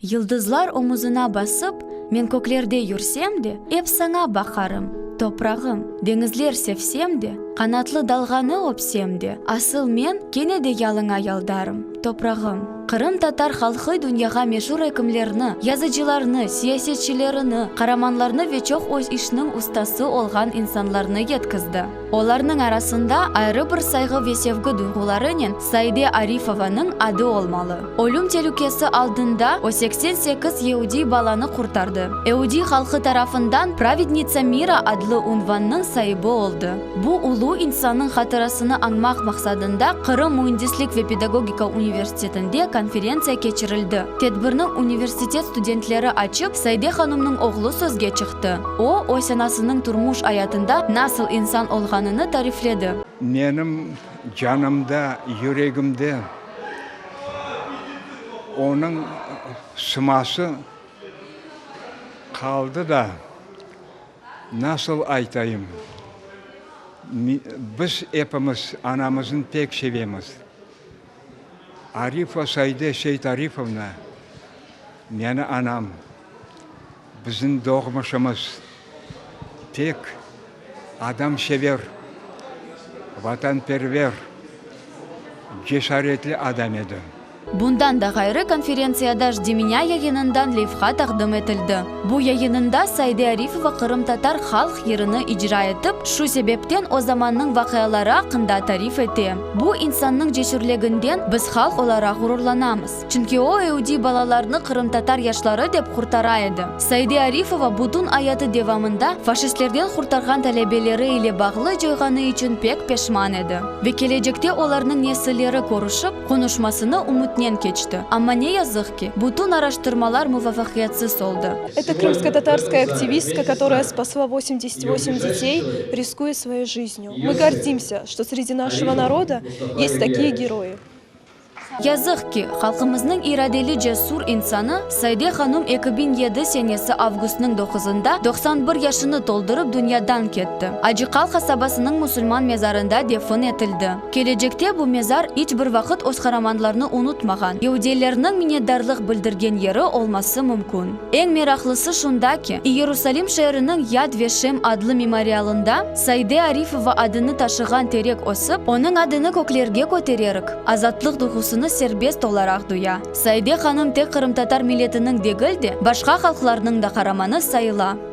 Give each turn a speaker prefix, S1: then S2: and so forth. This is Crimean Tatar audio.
S1: Yıldızlar omuzına basıp, men köklerde yürsem de, ep saña baqarım, toprağım. Deñizler sevsem de, qanatlı dalğanı öpsem de, asıl men kene de yalıña yaldarım, toprağım. Qırımtatar halqı dünyağa meşur ekimlerni, yazıcılarnı, siyasetçilerini, qaramanlarnı ve çoq öz işniñ ustası olğan insanlarnı yetkizdi. Olarnıñ arasında ayrı bir sayğı ve sevgi duyğularınen Saide Arifovanıñ adı olmalı. Ölüm telükesi aldında o 88 yeudiy balanı qurtardı. Eudiy halqı tarafından Pravednitsa mira adlı unvannıñ saibi oldı. Bu ulu insannıñ hatırasını añmaq maqsadında Qırım müendislik ve pedagogika universitetinde konferentsiya keçirildi. Tedbirni universitet studentleri açıp, Saide hanımnıñ oğlu sözge çıqtı. O, öz anasınıñ turmuş ayatında nasıl insan olğanını tarifledi.
S2: Menim canımda, yüregimde onıñ sıması qaldı da, nasıl aytayım, biz epimiz anamıznı pek sevemiz. Arifa Saide Seytarifovna meni anam. Bizim doğmuşımız pek adamsever, vatanperver, cesaretli adam edi.
S1: Bundan da ğayrı, konferentsiyada Jdi menâ yayınından levha taqdim etildi. Bu yayınında Saide Arifova qırımtatar halq yırını icra etip, şu sebepten o zamannıñ vaqiaları aqqında tarif ete. Bu insannıñ cesürliginden biz halq olaraq ğururlanamız. Çünki o, eudiy balalarnı qırımtatar yaşları dep qurtara edi. Saide Arifova bütün ayatı devamında faşistlerden qurtarğan talebeleri ile bağlı coyğanı içün pek peşman edi. Ve kelecekte olarnıñ nesilleri körüşip, qonuşmasını ümütnen keçti. Amma ne yazıq ki, bütün araştırmalar muvafaqiyetsiz oldı.
S3: Это крымскотатарская активистка, которая спасла 88 детей, рискуя своей жизнью. Мы гордимся, что среди нашего народа есть такие герои.
S1: Yazıq ki, halqımıznıñ iradeli cesur insanı Saide hanum 2007 senesi avgustnıñ doquzında 91 yaşını toldurıp dünyadan ketti. Acıqal qasabasınıñ musulman mezarında defin etildi. Kelecekte bu mezar iç bir vaqıt öz qaramanlarını unutmağan yeudiylerniñ minnetdarlıq bildirgen yeri olması mümkün. Eñ meraqlısı şunda ki, İyerusalim şeeriniñ Yad ve Şem adlı memorialında Saide Arifova adını taşığan terek ösip, onıñ adını köklerge kötererik, azatlıq duyğusını serbest olaraq duya. Saide hanım tek qırımtatar milletiniñ degil de, başqa halqlarnıñ da qaramanı sayıla.